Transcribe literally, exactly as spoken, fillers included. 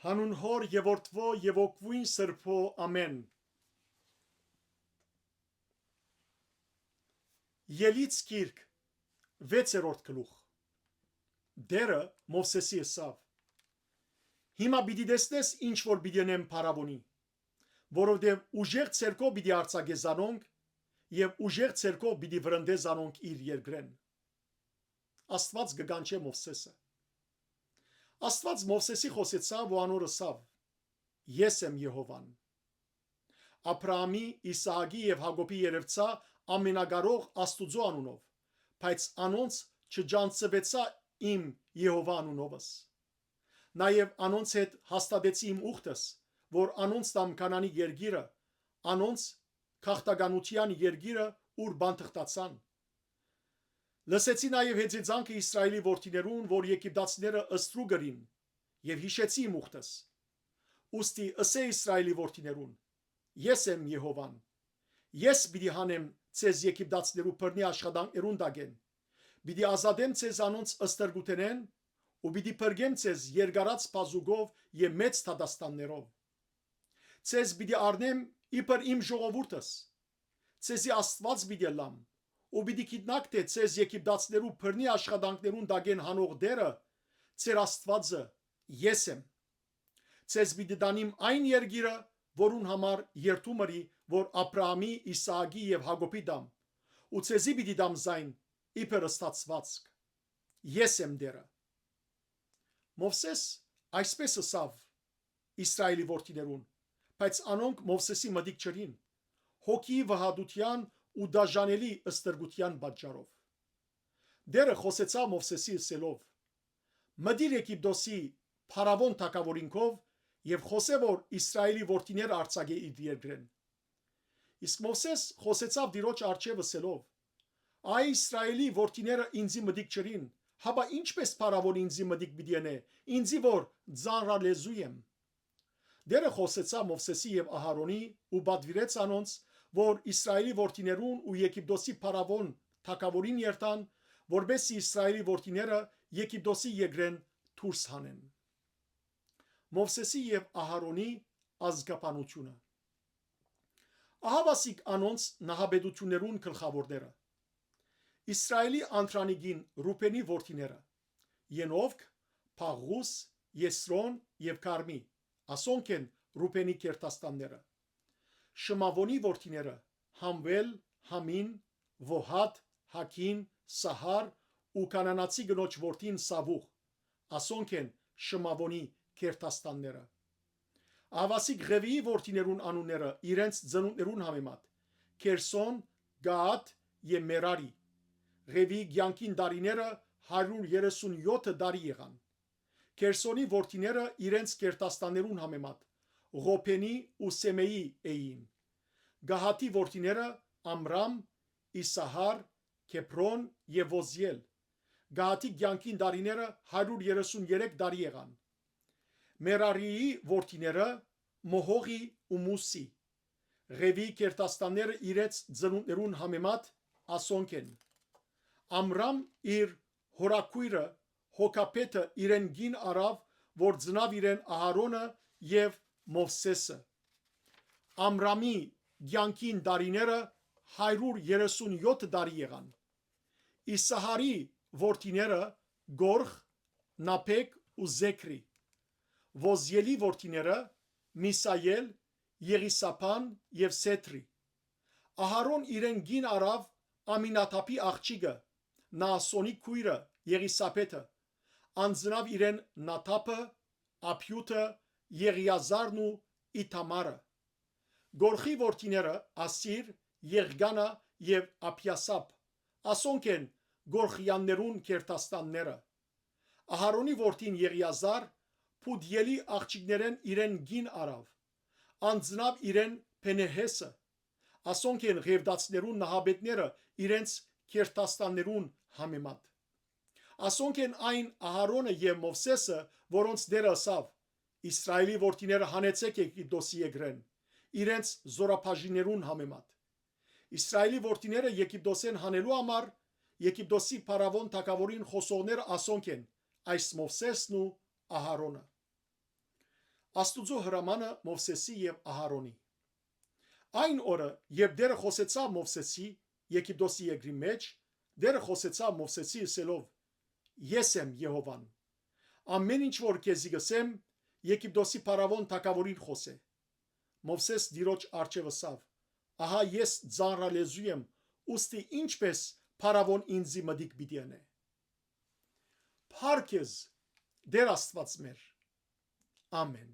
Յանուն Հօր եւ Որդւոյ եւ Հոգւոյն Սրբոյ, ամէն։ Ելից գիրք, վեցերորդ գլուխ։ Տէրը Մովսէսի ըսաւ. «Հիմա պիտի տեսնես ինչ որ պիտի ընեմ փարաւոնի, որովհետեւ ուժեղ ձեռքով պիտի արձակէ զանոնք եւ ուժեղ ձեռքով պիտի վրընդէ զանոնք իր երկրէն»։ Աստուած կը կանչէ Մովսէսը։ Աստուած Մովսէսի խօսեցաւ ու անոր ըսաւ. «Ես եմ Եհովան։ Աբրահամի, Իսահակի եւ Յակոբի երեւցայ ամենակարող Աստուծոյ անունով, բայց անոնց չճանչցուեցայ իմ Եհովա անունովս։ Նաեւ անոնց հետ հաստատեցի իմ ուխտս, որ անոնց տամ Քանանի երկիրը, անոնց գաղթականութեան երկիրը, ուր բանտխտացան։ Լսեցի նաեւ հեծեծանքը Իսրայէլի որդիներուն, որ եգիպտացիները ստրուկ ըրին, եւ յիշեցի իմ ուխտս։ Ուստի ըսէ Իսրայէլի որդիներուն. Ես եմ Եհովան։ Ես պիտի հանեմ ձեզ եգիպտացիներու բռնի աշխատանքներուն տակէն, պիտի ազատեմ ձեզ անոնց ստրկութենէն ու պիտի փրկեմ ձեզ երկարած բազուկով եւ մեծ դատաստաններով։ Ձեզ պիտի առնեմ իբր իմ ժողովուրդս, ձեզի Աստուած պիտի ըլլամ ու պիտի գիտնաք թէ ձեզ եգիպտացիներու բռնի աշխատանքներուն տակէն հանող Տէրը, ձեր Աստուածը, ես եմ։ Ձեզ պիտի տանիմ այն երկիրը, որուն համար երդում ըրի, որ Աբրահամի, Իսահակի եւ Յակոբի տամ, ու ձեզի պիտի տամ զայն իբր ստացուածք։ Ես եմ Տէրը»։ Մովսէս այսպէս ըսաւ Իսրայէլի որդիներուն, բայց անոնք Մովսէսի մտիկ չըրին, հոգիի վհատութեան ու դաժանելի ստրկութեան պատճառով։ Տէրը խօսեցաւ Մովսէսի ըսելով. «Մտիր Եգիպտոսի փարաւոն թագաւորին քով եւ խօսէ որ Իսրայէլի որդիները արձակէ իր երկրէն»։ Իսկ Մովսէս խօսեցաւ Տիրոջ առջեւ ըսելով. «Այ Իսրայէլի որդիները ինծի մտիկ չըրին, հապա ի՞նչպէս փարաւոն ինծի մտիկ պիտի ընէ, ինծի որ ծանրալեզու եմ»։ Տէրը խօսեցաւ Մովսէսի եւ Ահարոնի ու պատուիրեց անոնց, որ Իսրայէլի որդիներուն ու Եգիպտոսի փարաւոն թագաւորին երթան, որպէս զի Իսրայէլի որդիները Եգիպտոսի երկրէն դուրս հանեն։ Մովսէսի եւ Ահարոնի ազգաբանութիւնը։ Ահաւասիկ անոնց նահապետութիւններուն գլխաւորները. Իսրայէլի անդրանիկին Ռուբէնի որդիները. Ենովք, Փաղուս, Եսրոն եւ Կարմի, ասոնք են Ռուբէնի գերդաստանները։ Շմաւոնի որդիները. Համուէլ, Համին, Վոհատ, Հագին, Սահար ու Կանանացի կնոջ որդին Սավուղ, ասոնք են Շմաւոնի գերդաստանները։ Ահաւասիկ Ղեւիի որդիներուն անունները իրենց ծնունդներուն համեմատ. Գերսոն, Գաաթ եւ Մերարի։ Ղեւիի կեանքին տարիները հարիւր երեսուն եօթը տարի եղան։ Գերսոնի որդիները իրենց գերդաստաններուն համեմատ Ղոբենի ու Սեմեի էին։ Գահաթի որդիները Ամրամ, Իսահար, Քեբրոն եւ Ոզիել։ Գահաթի կեանքին տարիները հարիւր երեսուն երեք տարի եղան։ Մերարիի որդիները Մոհողի ու Մուսի։ Ղեւիի գերդաստանները իրենց ծնունդներուն համեմատ ասոնք են. Ամրամ իր հորաքոյրը Հոկաբեդը իրեն կին առաւ, որ ծնաւ իրեն Ահարոնը եւ Մովսէսը։ Ամրամի կեանքին տարիները հարիւր երեսուն եօթը տարի եղան։ Իսահարի որդիները Գորխ, Նափեկ ու Զեքրի։ Ոզիելի որդիները Միսայել, Եղիսափան եւ Սեթրի։ Ահարոն իրեն կին առաւ Ամինադաբի աղջիկը, Նաասոնի քոյրը Եղիսաբեդը, անձնաւ իրեն Նադաբը, Աբիութը, Եղիազարն ու Իթամարը։ Գորխի որդիները Ասիր, Եղկանա եւ Աբիասապ, ասոնք են Գորխեաններուն գերդաստանները։ Ահարոնի որդին Եղիազար Փուդիելի աղջիկներէն իրեն կին առաւ, անձնաւ իրեն Փենեհեսը, ասոնք են Ղեւտացիներուն նահապետները իրենց գերդաստաններուն համեմատ։ Ասոնք են այն Ահարոնը եւ Մովսէսը, որոնց Տէրը ըսաւ. «Իսրայէլի որդիները հանեցէք Եգիպտոսի երկրէն, իրենց զօրաբաժիններուն համեմատ»։ Իսրայէլի որդիները Եգիպտոսէն հանելու համար Եգիպտոսի փարաւոն թագաւորին խօսողները ասոնք են այս Մովսէսն ու Ահարոնը։ Աստուծոյ հրամանը Մովսէսի եւ Ահարոնի։ Այն օրը, երբ Տէրը խօսեցաւ Մովսէսի Եգիպտոսի երկրի մէջ, Տէրը խօսեցաւ Մովսէսի ըսելով. «Ես եմ Եհովան։ Ամէն ինչ որ քեզի կ'ըսեմ, Եգիպտոսի փարաւոն թագաւորին խօսէ»։ Մովսէս Տիրոջ առջեւ ըսաւ. «Ահա ես ծանրալեզու եմ, ուստի ի՞նչպէս փարաւոն ինծի մտիկ պիտի ընէ»։ Փառք քեզ, Տէր Աստուած մեր։ Ամէն։